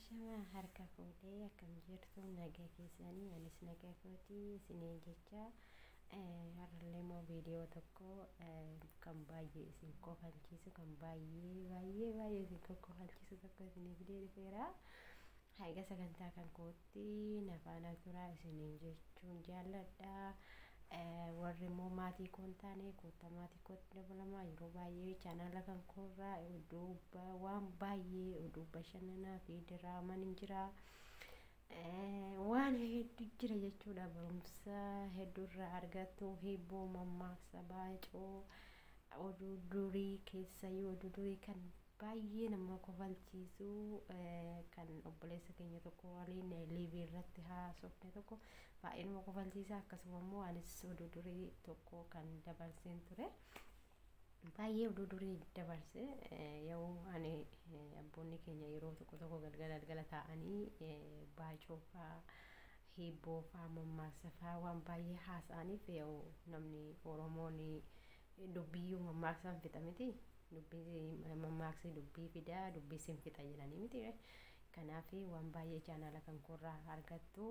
Ashamaa harka fuudhee akkam jirtu nagaa keessanii anis nagaa kootii isiniin jecha har'allee immoo viidiyoo tokko kan baay'ee isin kofalchiisu kan baay'ee baay'ee baay'ee isin kofalchiisu tokko isinii fidee dhufeera. Haga sagantaa kan kootti na faana turaa isiniin jechuun jaalladha. Warri immoo maatii koo hin taane koottaa maatii kootti dabalamaa yeroo baay'ee chaanaala kan koorraa oduu waan baay'ee oduu bashannanaa fi diraamaan hin jira. Waan hedduu jira jechuudha barumsa hedduurraa argattu hibboo mammaaksa baacoo oduu durii keessayyuu oduu durii kan baay'ee nama kofalchiisu kan obboleessa keenya tokko waliin liivii irratti haasofne tokko baay'ee nama kofalchiisa akkasuma immoo anis oduu durii tokko kan dabarseen ture. Baay'ee oduu durii dabarse yoo ani abboonni keenya yeroo tokko tokko galgala galgala taa'anii baacoo fa'aa hibboo fa'aa mammaaksa fa'aa waan baay'ee haasa'aniif yoo namni Oromoon dubbiyyuu mammaaksaan fixa miti. Dubbii mammaaksi dubbii fidaa dubbii sin fixa jedhanii miti. Kanaaf waan baay'ee chaanaala kan koorraa argattu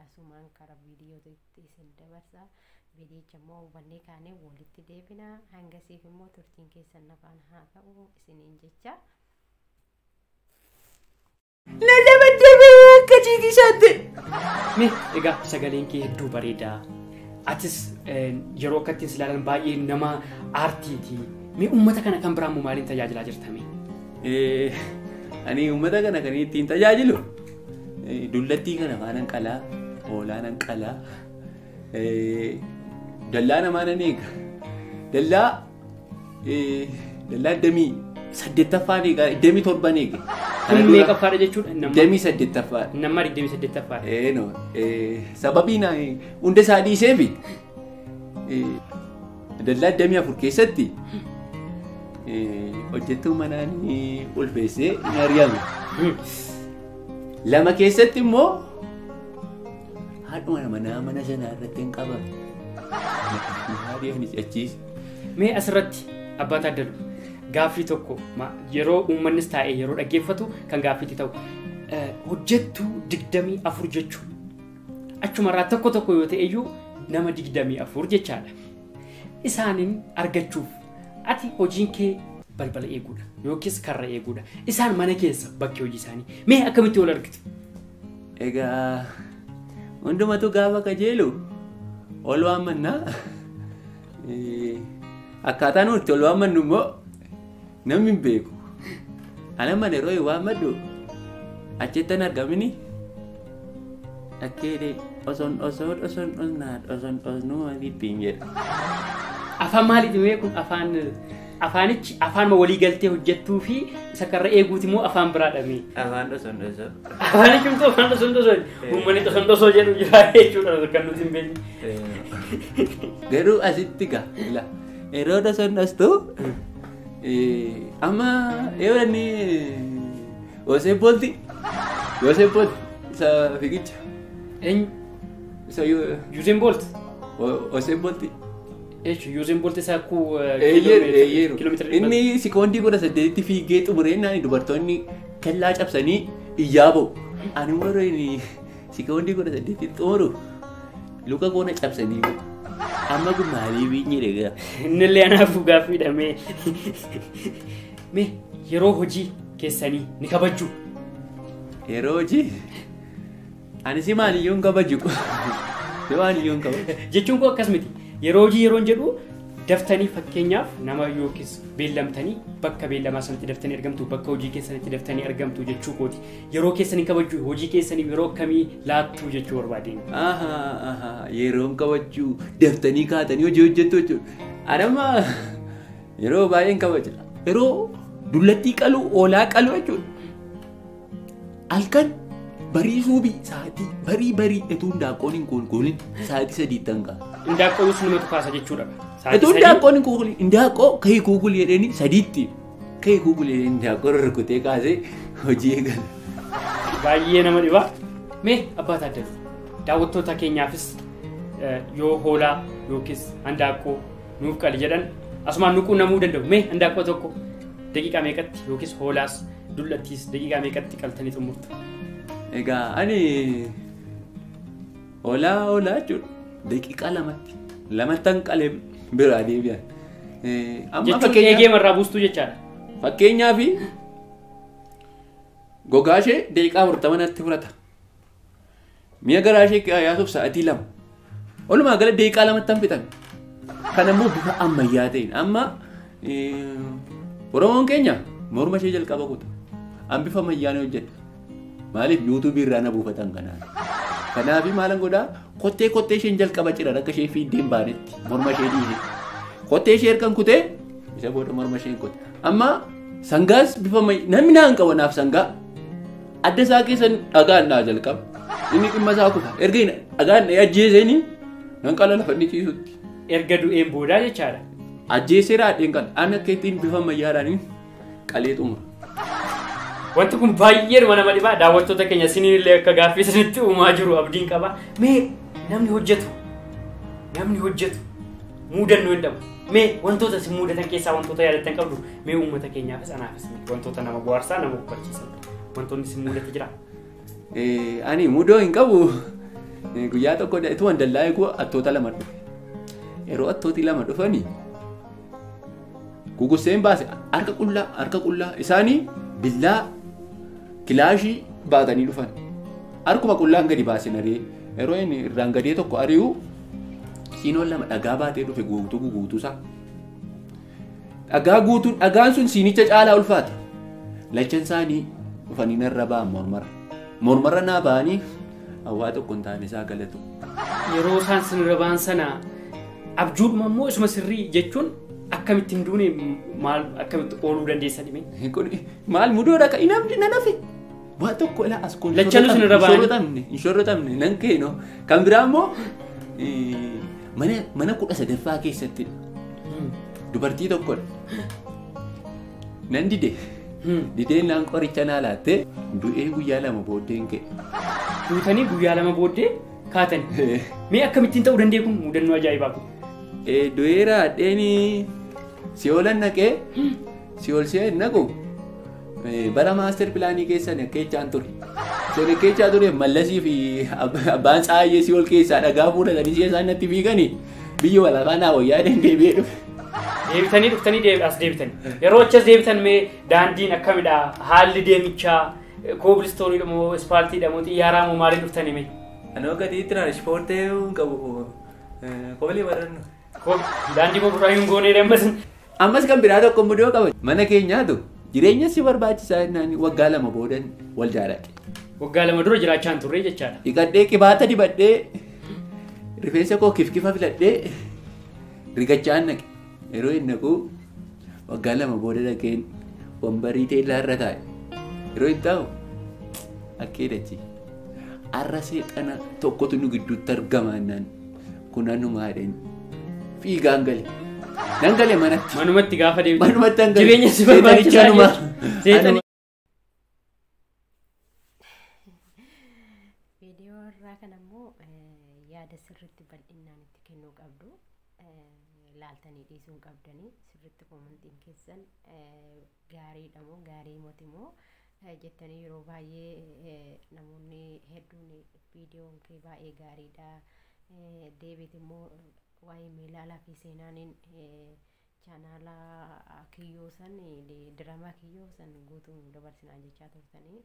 asumaan karaa viidiyootti isin dabarsa. Viidiyicha immoo hubannee kaanee walitti deebina. Hangasiif immoo turtiin keessan nafaan haa ta'u isiniin jecha. Lalabaddabee akka ciiqisaatti. Mee egaa sagaleen kee hedduu bareedaa. Atis yeroo akka ittiin ilaalan baay'ee nama aartiiti. Mee uummata kana kan biraa immoo maaliin tajaajilaa jirtame? Ani uummata kana kan ittiin tajaajilu dullattii kana faanan qalaa, hoolaa nan qalaa, dallaa namaa nan eega. Dallaa dallaa damii saddeettaffaan eega, damii torban eega. Kun meeqaffaadha jechuudha? Damii saddeettaffaadha. Nama 28ffaadha. No, sababiin hunda isaa dhiiseefi dallaa damii afur keessatti hojjettuu manaan ulfeessee ni ari'ame. Lama keessatti immoo haadhuma manaa mana sanaa irratti hin qabame. Haadhi achiis. Mee asirratti abbaa Taaddalu gaaffii tokko yeroo uummannis taa'ee yeroo dhaggeeffatu kan gaaffiitti ta'u hojjettuu 24 jechuun achumarraa tokko tokko yoo ta'e iyyuu nama 24 jechaadha. Isaaniin argachuuf ati hojiin kee balbala eeguudha yookiis karra eeguudha. Isaan mana keessa bakki hojii isaanii. Mee akkamitti wal argitu? Egaa hundumatu gaafa kajeelu ol waammannaa. Akkaataa nuti itti ol waammannu immoo namni hin beeku. Ana mana yeroo hin waammadhu achitti hin argamini. Akkeedee osoon osoo osoon osnaa osoon osnuu ittiin jedha. Afaan maaliiti mee kun afaan afaanichi afaan walii galtee hojjettuu fi isa karra eeguuti immoo afaan biraadha mee? Afaan osoon osoo. Afaanichi immoo afaan osoon osoo uummanni osoon osoo jedhu jira jechuudha kan nuti hin beekne. Garuu asitti gaa yeroo osoon ostu amma yeroo inni Yoosef Boolti Yoosef Boolti isa fiigicha. Eenyu? Isa Yuuseen Boolti. Yoosef Boolti. Jechuun Yuuseen Boolti isaa kuu kiiloomeetira Inni sikoondii 18tti fiigee xumureenaan dubartoonni kellaa cabsanii iyyaa ba'u. Ani warra inni sikoondii 18tti xumuru luka koona cabsanii ba'u. Amma kun maaliif hin jedhe gaa? Innillee anaafuu gaaffiidha mee. Mee yeroo hojii keessanii ni kabajju? Yeroo hojii ani si maaliyyuu hin kabaju. Si maaliyyuu hin kabaju. Jechuun koo akkas miti. Yeroo hojii yeroon jedhu daftanii fakkeenyaaf nama yookiis beellamtanii bakka beellamaa sanatti daftanii argamtu bakka hojii keessanitti daftanii argamtu jechuu kooti. Yeroo keessanii kabajju hojii keessanii yeroo akkamii laattu jechuu barbaadeen. Yeroon kabajju daftanii kaatanii hojii hojjettu jechuudha. Ani amma yeroo baay'een kabaja. Yeroo dullattii qalu hoolaa qalu jechuudha. Halkan barii suubii sa'aatii barii barii utuu indaaqqoon hin kuulkuulin sa'aatii sadiitti hanqaa. Indaaqqoonis namatu kaasa jechuudha. Utuu indaaqqoon hin kuukulin indaaqqoo ka'ii kuukuli jedhanii sadiitti ka'ii kuukuli jedhanii indaaqqoo rurrukutee kaasee hojii eegala. Baay'ee nama dhiba. Mee abbaa Taaddalu daawwattoota keenyaafis yoo hoolaa yookiis handaaqqoo nuuf qali jedhan asumaan nu quunnamuu danda'u. Mee handaaqqoo tokko Daqiiqaa meeqatti yookiis hoolaas dullattiis daqiiqaa meeqatti qaltanii xumurtu? Egaa ani hoolaa jechuudha. Daqiiqaa lamatti. Lamattan qalee biraa deebi'an. Amma fakkeenya eegee marraa buustuu jechaadha. Fakkeenyaaf gogaa ishee daqiiqaa 40 natti fudhata. Mi'a garaa ishee yaasuuf sa'aatii 2. Walumaa gala daqiiqaa 2 fixan. Kan ammoo bifa ammayyaa ta'een amma Oromoon keenya morma ishee jalqaba kuta. An bifa ammayyaan hojjedha. Maaliif yuutuubii irraa na buufatan kanaan. Kanaaf maalan godhaa kottee isheen jalqaba ciran akka ishee fiiddee hin baanetti morma ishee dhiise. Kottee ishee ergan kutee isa booda morma ishee hin kotte. Amma sangaas bifa namni naan qaba naaf sangaa. Adda isaa keessan dhagaan naa jalqaba. Inni dhimma isaa kuta. Erga dhagaan ajjeeseen nan qala lafa inni ciisutti. Erga du'een boodaa jechaadha. Ajjeesee raadheen qala. Ani akka ittiin bifa ammayyaadhaan qalee xumura. Wanti kun baay'eedhuma nama dhibaa. Daawwattoota keenya isiniin illee akka gaaffii isinitti uumaa jiru abdiin qaba. Mee namni hojjetu muudannoo hin dhabu. Mee wantoota isin muudatan keessaa wantoota yaadattan qabdu mee uummata keenyaafis anaafis wantoota nama bohaarsaa nama hubachiisan wantoonni isin mudate jira. Ani mudoo hin qabu. Guyyaa tokko ituma dallaa eeguu attoota lama dhufe. Yeroo attooti lama dhufanii gugusseen baase harka qullaa isaanii billaa kilaashii baatanii dhufan. Harkuma qullaan gadi baase naree yeroo inni irraan gadee tokko ari'u siinoon lama dhagaa baatee dhufe guutuusaa. Dhagaa guutuun dhagaan sun siinicha caalaa ulfaata. Lachan isaanii dhufanii narra ba'an mormarra. Mormarra naa ba'anii hawaa tokko hin taane isaa galatu. Yeroo isaan sinirra ba'an sana abjuudhuma immoo isuma sirrii jechuun akkamitti hin duune maal akkamitti ooluu dandeessan dhimee? Kun maal mudoodha kan namni nan hafe. Waa tokko ilaa as kun Lachanuu sinirra ba'anii. Hin shorrotamne nan keeno. Kan biraa immoo mana 13ffaa keessatti dubartii tokkodha. Nan dide. Dideen naan qoricha naa laattee du'ee guyyaa 2 booddee hin ka'e. Duutanii guyyaa 2 booddee kaatan. Mee akkamittiin ta'uu danda'e kun mudannoo ajaa'ibaa kun? Du'ee raadheen si'oolan naqee si'ool si'ee naqu bara maaster pilaanii keessan akkeechaan ture. Sen akkeechaa ture Mallasii fi abbaan Tsaayyee si'ool keessaa dhagaa fuudhatanii si'a isaan natti fiiganii biyyi walafaa naa wayyaa deebi'ee dhufe. Deebitanii dhuftanii as deebitanii. Yeroo achas deebitan mee daandiin akkamidha? Haalli deemichaa koobilistooniidha moo ispaaltiidha moo xiyyaaraa moo maaliin dhuftanii mee? Anoo gatii tiraanspoortii hin qabu kobilee barannu. Daandii konkolaataa hin goonee ammas. Ammas kan biraa tokko mudoo qaba. Mana keenyaatu jireenya si barbaachisaa jennaan waggaa 2 boodan wal jaalladhe. Waggaa 2 dura jiraachaa hin turre jechaadha. Dhiqadhee qibaata dibadhee rifeensa koo kifkifa filadhee rigachaan naqe. Yeroo inni naqu waggaa 2 booda dhaqeen wambarii teellaa irra taa'e. Yeroo inni taa'u akkeedachi. Arra seexana tokkotu nu gidduutti argama jennaan kun anumaa jedheen fiigaan gale. Nan gale manatti. Manumatti gaafa deebitu. Manumatti an gale. Jireenya si barbaachisaa jechuudha. Viidiyoo irraa kan ammoo yaada sirriitti bal'inaan itti kennuu qabdu. Laaltanii dhiisuu hin qabdanii sirriitti koomantiin keessan gaariidha moo gaarii moti moo jettanii yeroo baay'ee namoonni hedduun viidiyoon kee baay'ee gaariidha. Deebiit immoo waa'ee meelaalaa fi seenaaniin chaanaala kiyyoo san diraamaa kiyyoo san guutuun dabarsinaa jechaa turtanii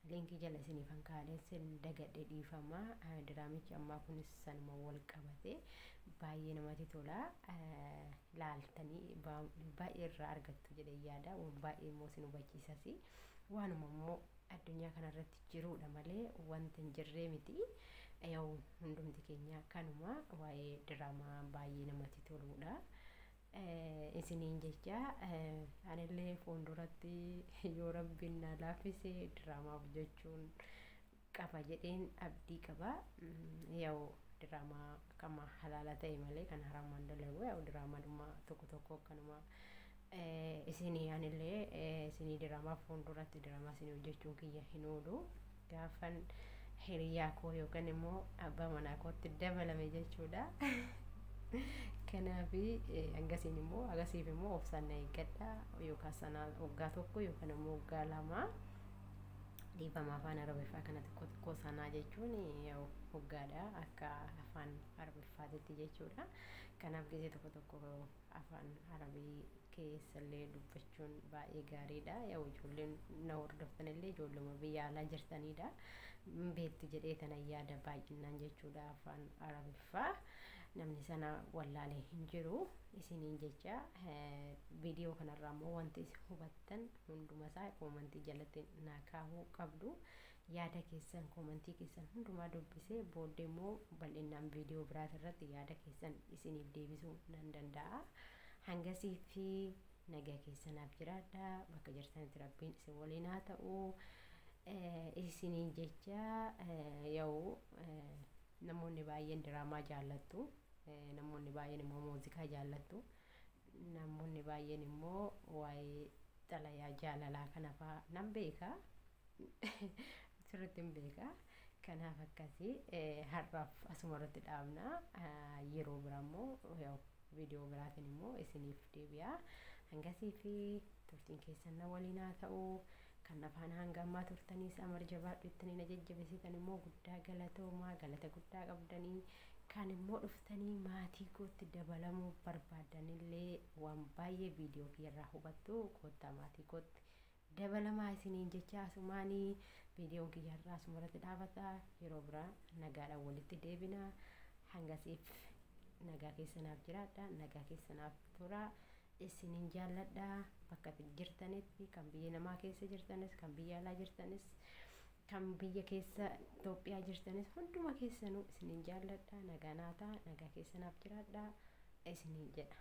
liinkii jala isiniif kan kaa'ee sin dagadhee dhiifama. Diraamichi ammaa kunis sanuma wal qabate baay'ee namatti tola. Laaltanii baay'ee irraa argattu jedhee yaada. Baay'ee immoo isin hubachiisas. Waanuma immoo addunyaa kanarratti jirudha malee wanta hin jirree miti. Yaa'u hundumti keenya kanuma waa'ee diraamaa baay'ee namatti toludha. Isiniin jecha anillee fuulduratti yoo rabbiin na laaffise diraamaa hojjechuun qaba jedheen abdii qaba. Yaa'u diraamaa kama halaala ta'e malee kan haramaan dalagu yaa'u diraamaadhuma tokko tokko akkanuma isinii anillee isinii diraamaa fuulduratti diraamaa isinii hojjechuun kiyya hin oolu. Gaafan hiriyaa koo yookaan immoo abbaa manaa kootti dabalame jechuudha. Kanaaf hangasiin immoo agasiif immoo obsaan na eeggadha, yookaan sana waggaa 1 yookaan immoo waggaa 2. Dhiifama, afaan Arabiffaa kana xiqqoo xiqqoo sanaa jechuun waggaadha akka afaan Arabiffaatitti jechuudha. Kanaaf gisee tokko tokko afaan Arabii keessallee dubbachuun baay'ee gaariidha. Yaa ijoolleen na hordoftanillee ijoolluma biyya alaa jirtanidha. Beektu jedhee tana yaada baay'inaan jechuudha afaan Arabiffaa. Namni sana wallaalee hin jiru isiniin jecha. Viidiyoo kanarraa immoo wanti isin hubattan hunduma isaa koomantii jalatti naa kaahuu qabdu. Yaada keessan, koomantii keessan hundumaa dubbisee booddee immoo bal'inaan viidiyoo biraas irratti yaada keessan isiniif deebisuu nan danda'a. Hangasii fi nagaa keessanaaf jiraadha. Bakka jirtanitti Rabbiin isin waliin haa ta'u. Isiniin jecha, yoo namoonni baay'een diraamaa jaallattu, namoonni baay'een immoo muuziqaa jaallattu, namoonni baay'een immoo waa'ee xalayaa jaalalaa kana fa'aa nan beeka, sirriitti hin beeka. Kanaaf akkasii har'aaf asuma irratti dhaabna. Yeroo biraa immoo viidiyoo biraatiin immoo isiniif deebi'a. Hangasii fi turtiin keessan na waliin haa ta'u. Kan afaan hanga ammaa turtaniis amar jabaadhu ittanii na jajjabeessitan immoo guddaa galatoomaa, galata guddaa qabdanii. Kan immoo dhuftanii maatii kootti dabalamuu barbaadanillee waan baay'ee viidiyoo kiyyarraa hubattu, koottaa maatii kootti dabalamaa isiniin jecha. Asumaanii viidiyoon kiyyarraa asumarratti dhaabata. Yeroo biraa nagaadhaan walitti deebina. Hangasiif nagaa keessanaaf jiraadha, nagaa keessanaaf tura. Isiniin jaalladha. Bakka jirtanitti, kan biyya namaa keessa jirtanis, kan biyya alaa jirtanis, kan biyya keessa Itoophiyaa jirtanis, hunduma keessanuu isiniin jaalladha. Nagaa naa ta'a, nagaa keessanaaf jiraadha isiniin jedha.